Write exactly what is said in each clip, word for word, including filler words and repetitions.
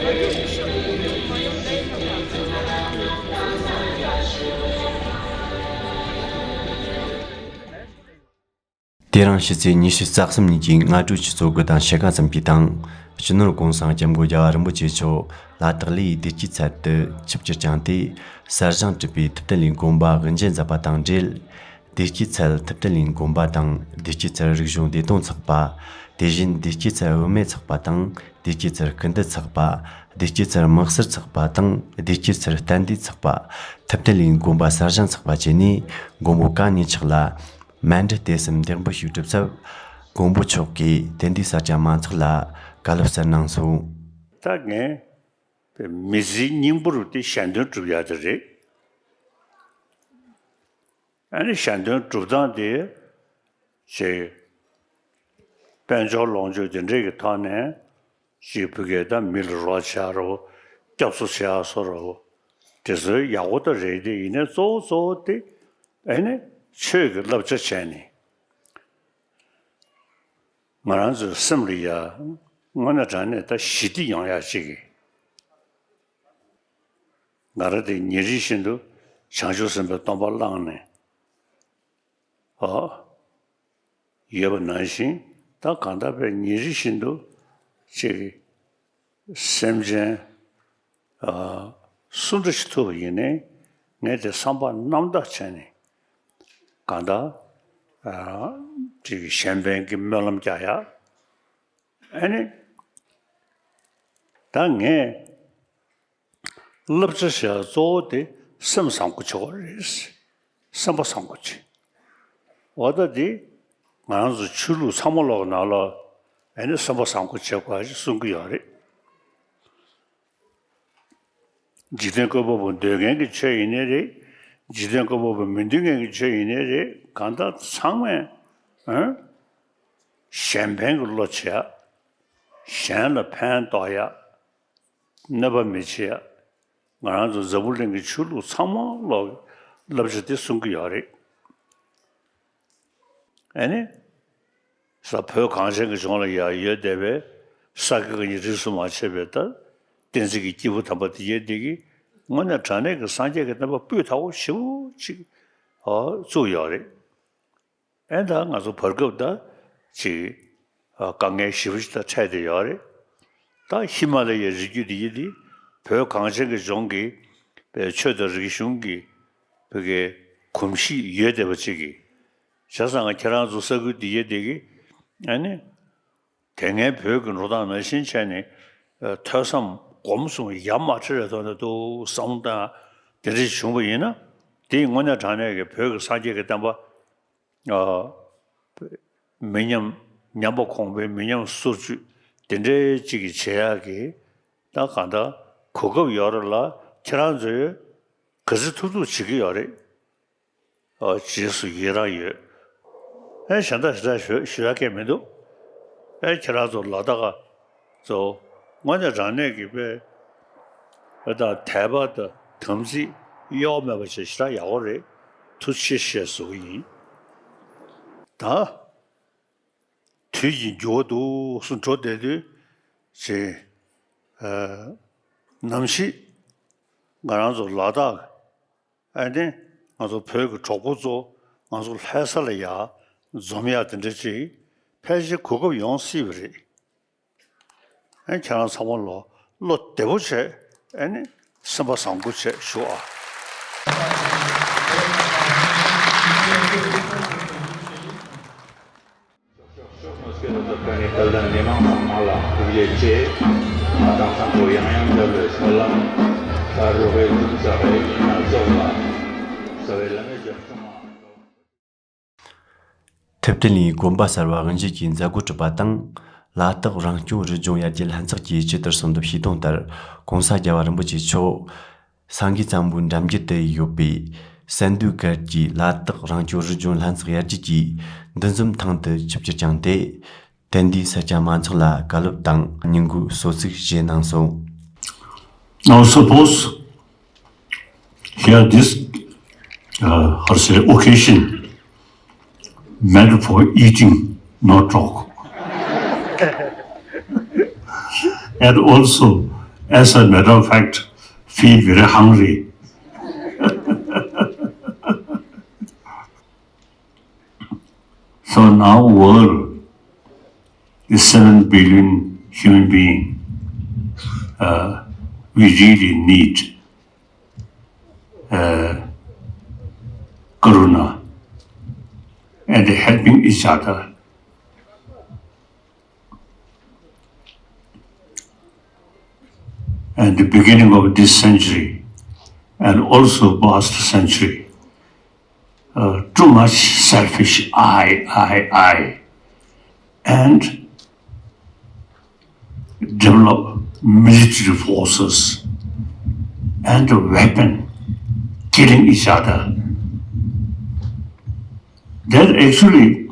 དེ་རིང་ཕྱི་ཚེས་ཉི་ཤུ་རྩ་གསུམ་ཉིན་གྱི་སྔ་དྲོའི་ཆུ་ཚོད་དགུ་དང་ཕྱེད་ཀ་ཙམ་གྱི་སྟེང་། སྤྱི་ནོར་༸གོང་ས་༸སྐྱབས་མགོན་རྒྱལ་བ་རིན་པོ་ཆེ་མཆོག་ལ་དྭགས་ལའི་བདེ་སྐྱིད་ཚལ་དུ་ཆིབས་བསྒྱུར་བསྐྱངས་ཏེ། གསར་བཞེངས་གྲུབ་པའི་ཐུབ་བསྟན་གླིང་དགོན་པ་དབུ་འབྱེད་མཛད་པ་དང་འབྲེལ། བདེ་སྐྱིད་ཚལ་ཐུབ་བསྟན་གླིང་དགོན་པ་དང་། བདེ་སྐྱིད་ཚལ་རིག་གཞུང་བདེ་དོན་ཚོགས་པ། དེ་བཞིན་བདེ་སྐྱིད་ཚལ་བུད་མེད་ཚོགས་པ་དང་། བདེ་སྐྱིད་ཚལ་སྐུལ་འདེད་ཚོགས་པ། བདེ་སྐྱིད་ཚལ་དམག་སར་ཚོགས་པ་དང་། བདེ་སྐྱིད་ཚལ་བསྟན་བདེ་ཚོགས་པ། ཐུབ་བསྟན་གླིང་དགོན་པ་གསར་བཞེངས་ཚོགས་པ་བཅས་ནས། མགོན་པོ་གང་ཉིད་མཆོག་ལ་མཎྜལ་ལྟེ་གསུམ་འདེགས་འབུལ་ཞུས་གྲུབ་ཚར། མགོན་པོ་མཆོག་གིས་དེ་འདྲའི་གསར་བྱང་མང་ཚོགས་ལ་བཀའ་སློབ་སྩལ་གནང་སོང་། ད་ངས་མི་ཚེའི་སྙིང་པོ་རུ་དེ་གཞན་དོན་སྒྲུབ་ཡ་དེ་རེད། ཨ་ནི་གཞན་དོན་སྒྲུབ་སྟངས་དེ་ཅིག་དཔལ་འབྱོར་ལོངས་སྤྱོད་དེ་འདྲས་ཀྱི་ཐོག་ནས་ཅིག་བུ་གས་ད་མི་ལ་རོགས་བྱ་རོགས། སྐྱབས་གསོ་བྱེད་ཡ་སོ་རོགས། དེ་ཚོའི་ཡག་པོ་ད་རེད་དེ། ཡིན་ནའི་གཙོ་བོ་གཙོ་བོ་དེ་ཨ་ནི་ཆོས་ཀྱི་བསླབ་བྱ་བྱས་ནས། ང་རང་ཚོའི་སེམས་ལ་ཡ་དངོས་གནས་དྲང་གནས་ད་ཞི་བདེ་ཡོང་ཡ་ཅིག་གི། ང་རང་དེ་ཉིན་རེ་བཞིན་དུ་བྱང་ཆུབ་སེམས་དཔའི་སྡོམ་པ་བླངས་ནས། ཨོ། ཡོད་པ་ནང་བཞིན་ད་གང་ལྟར་བས་ཉིན་རེ་བཞིན་དུ་ཅིག་སེམས་ཅན་ཨ་སུ་འདྲ་ཞིག་ཐུག་པ་ཡིན་ནའི་ངས་དེ་བསམ་པ་རྣམ་དག་བྱས་ནས་གང་ལྟར་ཨ་ཅིག་གཞན་ཕན་གྱི་སྨོན་ལམ་རྒྱག་ཡ། ཨ་ནི་ད་ངས་བསླབ་བྱ་ཞེས་གཙོ་བོ་དེ་སེམས་བཟང་པོ་བྱེད་དགོས་རེད། སེམས་པ་བཟང་པོ་བྱེད། འོ་ད་དེ་ང་རང་ཚོ་ཆོས་ལུགས་ཚང་མ་ལོག་ནང་ལ་ཨ་ནི་སེམས་པ་བཟང་པོ་བྱེད་དགོས་ཞེས་གསུང་གི་ཡོད་རེད། འཇིག་རྟེན་བཀོད་པ་པོ་འདོད་མཁན་གྱི་ཆོས་ཡིན་ནའི་རེད། འཇིག་རྟེན་བཀོད་པ་པོ་མི་འདོད་མཁན་གྱི་ཆོས་ཡིན་ནའི་རེད། གང་ལྟར་ཚང་མས་ཨ་གཞན་ཕན་གྱི་བློ་བྱེད་ཡ། གཞན་ལ་ཕན་འདོགས་ཡ། གནོད་པ་མི་བྱེད་ཡ། ང་རང་ཚོ་འཛམ་བུ་གླིང་གི་ཆོས་ལུགས་ཚང་མ་ལོག་བསླབ་བྱ་དེ་གསུང་གི་ཡོད་རེད། ཨ་ནི། ས་བོད་གངས་ཅན་གྱི་ལྗོངས་ལ་ཡང་ཡོད་བསྡད་པའི་ས་དགེ་བཀའ་རྙིང་རིས་སུ་མ་ཆད་པའི་ད་བསྟན་འཛིན་གྱི་སྐྱེས་བུ་དམ་པ་དེ་ཡོད་བསྡད་ཀྱི། དངོས་གནས་དྲང་གནས་ཀྱི་སངས་རྒྱས་ཀྱི་བསྟན་པ་སྤུས་དག་པོ་ཞེ་པོ་ཅིག་ཨོ་བཙུགས་ཡོད་རེད། ཨེ་ད་ང་ཚོ་བར་སྐབས་ད་ཅིག་ཨ་དཀའ་ངལ་ཞེ་པོ་ཅིག་ད་འཕྲད་བསྡད་ཡོད་རེད། ད་ཧི་མ་ལ་ཡའི་རི་རྒྱུད་འདི་ཡི་འདི་བོད་གངས་ཅན་གྱི་ལྗོངས་ཀྱི་པའི་ཆོས་དང་རིག་གཞུང་གི་བོད་ཀྱི་གོམས་གཤིས་ཡོད་བསྡད་པ་ཅིག་གིས། བྱས་ཙང་ཁྱེད་རང་ཚོ་ས་ཁུལ་འདི་ཡི་འདི་གི་ཨ་ནི་དེ་སྔའི་བོད་ཀྱི་འགྲོ་སྟངས་ནང་བཞིན་བྱས་ནས་ཨ་ཐོས་བསམ་སྒོམ་གསུམ་ཡ་མ་བྲལ་བའི་ཐོག་ནས་འདུག་བསམ་བློ་བཏང་དེ་འདྲ་བྱུང་བ་ཡིན་ན། དེ་དངོས་གནས་དྲང་གནས་ཀྱི་བོད་ཀྱི་སངས་རྒྱས་ཀྱི་བསྟན་པ་ཨ་མི་ཉམས། ཉམས་པ་གོང་འཕེལ། མི་ཉམས་སོར་ཆུད། དེ་འདྲའི་ཅིག་གི་བྱེད་ཡག་གི་ད་གང་ལྟར་གོ་སྐབས་ཡོད་རེད་ལ། ཁྱེད་རང་ཚོས་ག་ཚོད་ཐུབ་ཐུབ་བྱེད་ཀྱི་ཡོད་རེད། ཨ་རྗེས་སུ་ཡི་རང་ཡོད། ཨེ་གཞན་དག་ཞེ་དྲག་ཞུ་ཞུ་ཡག་གང་མི་འདུག་ཨེ་ཁྱེད་རང་ཚོ་ལ་དྭགས་ཚོ་དངོས་གནས་དྲང་གནས་ཀྱི་དཔེ་ཨེ་ད་དད་པ་དང་དམ་ཚིག་གཡོ་བ་མེད་པ་བྱས་ཞེ་དྲག་ཡག་པོ་རེད། ཐུགས་རྗེ་ཆེ་ཞེས་ཟེར་གྱི་ཡིན། ད་དུས་ཀྱི་འགྱུར་བ་འདུག་སེ་འགྲོ་བསྡད་དུས་ཅིག་ཨ་ནམ་ཞིག་ང་རང་ཚོ་ལ་དྭགས་ཨ་ནི་ང་ཚོ་བོད་ཀྱི་གྲོགས་པོ་ཚོ་ང་ཚོ་ལྷ་ས་ལ་ཡར་འཛོམས་ཡག་དེ་འདྲ་ཅིག་ཕལ་ཆེར་གོ་སྐབས་ཡོང་སྲིད་པ་རེད། ཨ་ཁྱེད་རང་ཚང་མ་ལོ་བློ་བདེ་པོ་བྱས། ཨ་ནི་སེམས་པ་བཟང་པོ་བྱས་བཞུགས་ཨ། ཕྱོགས་མི་སྐད་དུ་ཕན་ནི་དད་ལྡན་མི་མང་ཚང་མ་ལ་ཐུགས་རྗེ་ཆེ། ང་དང་ཚང་པོ་ཡང་ཡང་འདྲ་བའི་སྨོན་ལམ། ད་རུ་རེ་ཐུགས་ས་རེ་ཡིན་ན་རྫོགས་ལ། ས་བའི་བླ་མའི་རྒྱབ་ཆུང་མ། ཐུབ་བསྟན་གླིང་དགོན་པ་གསར་བ་དབུ་འབྱེད་ཀྱི་མཛད་སྒོ་གྲུབ་པ་དང་། ལ་དྭགས་རང་སྐྱོང་རི་ལྗོངས་ཡར་རྒྱས་ལྷན་ཚོགས་ཀྱིས་ཇི་ལྟར་གསོལ་འདེབས་ཞུས་དོན་ལྟར། ྋགོང་ས་རྒྱལ་བ་རིན་པོ་ཆེ་མཆོག་སེང་གེ་བཙན་པོའི་འགྲམ་རྒྱུད་དུ་ཡོད་པའི་སན་དུའུ་སྒར་གྱི་ལ་དྭགས་རང་སྐྱོང་རི་ལྗོངས་ལྷན་ཚོགས་ཡར་རྒྱས་ཀྱི་འདུ་འཛོམས་ཐང་དུ་ཆིབས་བསྒྱུར་བསྐྱངས་ཏེ། དེ་འདིའི་སེར་སྐྱ་མང་ཚོགས་ལ་བཀའ་སློབ་དང་བསྙེན་བཀུར་གསོལ་ཚིགས་བཞེས་གནང་སོང་། Now suppose here this uh, how to say occasion meant for eating, not talk. And also As a matter of fact, feel very hungry. So now world is seven billion human being. Uh, we really need uh, karuna and helping each other. And the beginning of this century and also past century, uh, too much selfish I, I, I, and develop military forces and weapon killing each other. That actually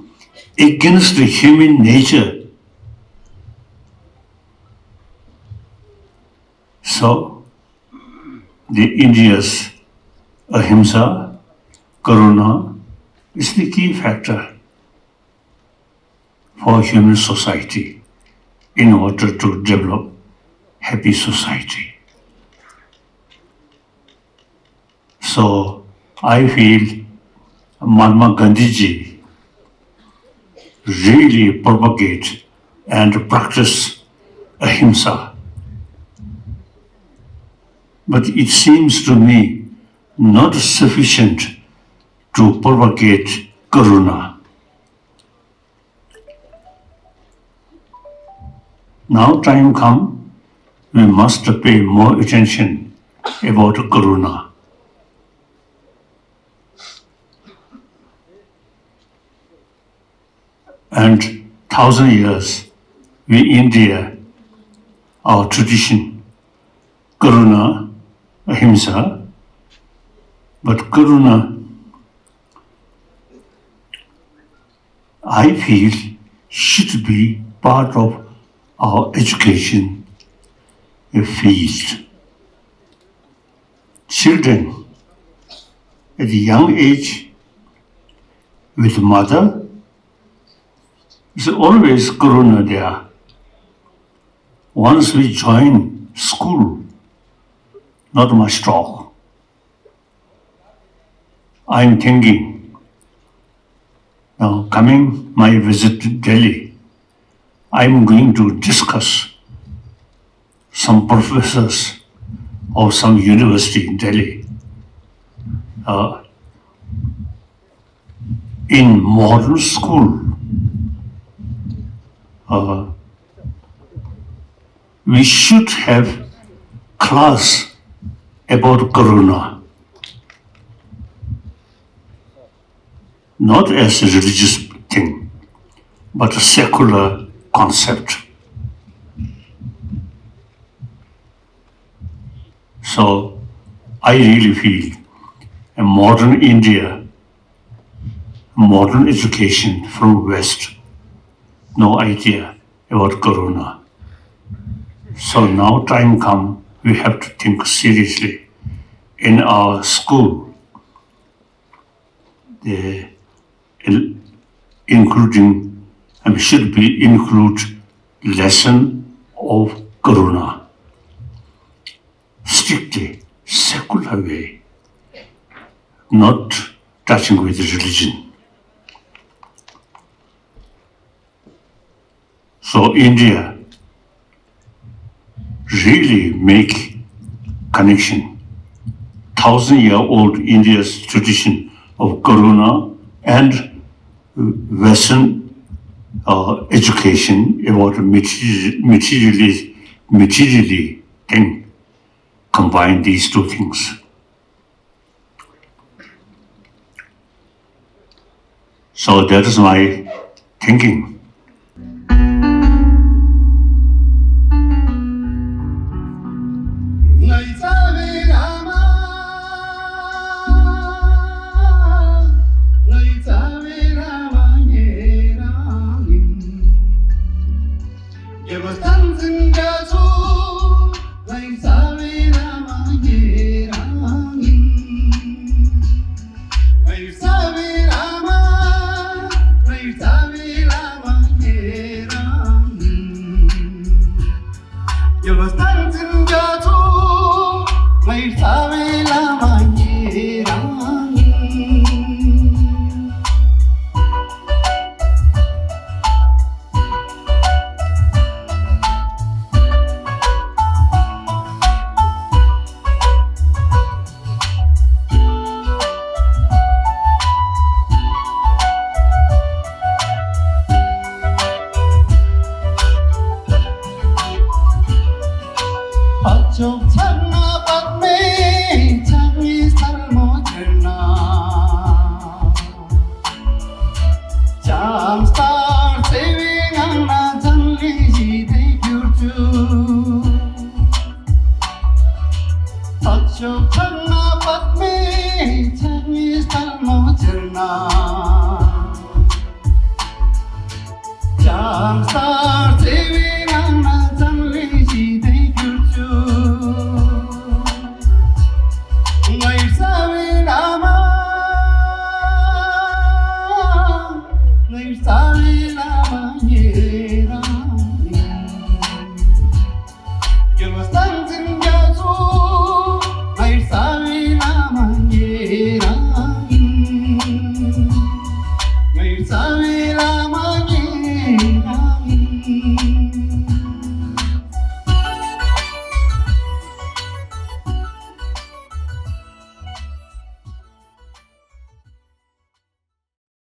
against the human nature. So, the India's ahimsa, karuna, is the key factor for human society in order to develop happy society. So, I feel Mahatma Gandhiji really propagate and practice ahimsa. But it seems to me not sufficient to propagate karuna. Now time come, we must pay more attention about karuna. And thousand years, we India, our tradition, karuna, ahimsa, but karuna, I feel, should be part of our education field. Children at a young age with mother is always karuna there. Once we join school, not much talk. I am thinking, now coming my visit to Delhi, I am going to discuss some professors of some university in Delhi. Uh, in modern school, uh, we should have class about karuna, not as a religious thing, but a secular concept. So I really feel a modern India, modern education from West, no idea about karuna. So now time come, we have to think seriously in our school. The including, I mean, should be include lesson of karuna, strictly secular way, not touching with religion. So India really make connection. Thousand year old India's tradition of karuna and Western uh, education about material, materially, materially thing. Combine these two things. So that is my thinking. ཡོད་པ་སྟངས་འཛིན་རྒྱ་མཚོ། ང་ཡི་རྩ་བའི་བླ་མ་ཉིད་རང་ཡིན། འཕགས་མཆོག་ཕྱག་ན་པདྨའི་ཕྱག་གཉིས་སལ་མོ་ཁྱེར་ན། འཇམ་དཀར་བརྩེ་བའི་ངང་ན་འཇམ་གླིང་ཞི་བདེ་གྱུར་ཅིག་འཕགས་མཆོག་ཕྱག་